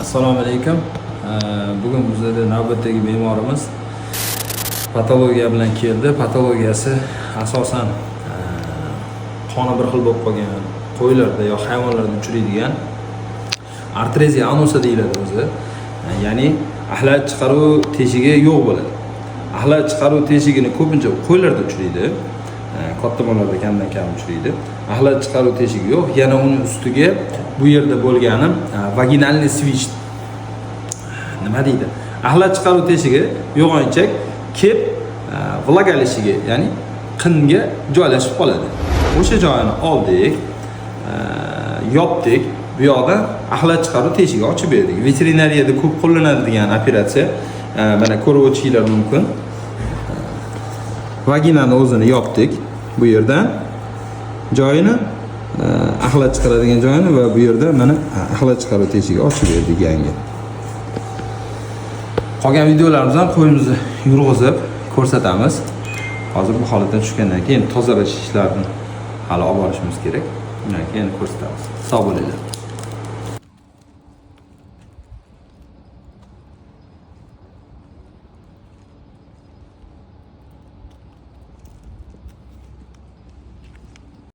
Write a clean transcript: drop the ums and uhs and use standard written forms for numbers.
Assalomu alaykum. Bugun bizada navbatdagi bemorimiz patologiya bilan keldi. Patologiyasi asosan qoni bir xil bo'lib qolgan qo'ylarda yo hayvonlarda uchraydigan atreziya anusa deyiladi o'zi. Ya'ni axlat chiqaruv teshigi yo'q bo'ladi. Axlat chiqaruv teshigini ko'pincha qo'ylarda uchraydi. Katta mollarda kamdan kam uchraydi. Axlat chiqaruv teshigi yo'q. Yana uni ustiga bu yerda bo'lgani вагинальный свищ, nima deydi, axlat chiqaruv teshigi, yo'g'on ichak kelib влагалище ga, ya'ni qinga joylashib qoladi. O'sha joyini oldik, yopdik, bu yoqda axlat chiqaruv teshigi ochib berdik. Veterinariyada ko'p qo'llanadigan operatsiya. Mana, ko'rib o'tishinglar mumkin, vaginani o'zini yopdik, bu yerdan joyini, axlat chiqaradigan joyini va bu yerda mana axlat chiqaruv teshigi ochib berdik yangi. Qolgan videolarimizni ham qo'yimizni yurg'izib ko'rsatamiz. Hozir bu holatdan tushgandan keyin tozalash ishlarini hali olib borishimiz kerak. Undan keyin ko'rsatamiz. Sog' bo'linglar.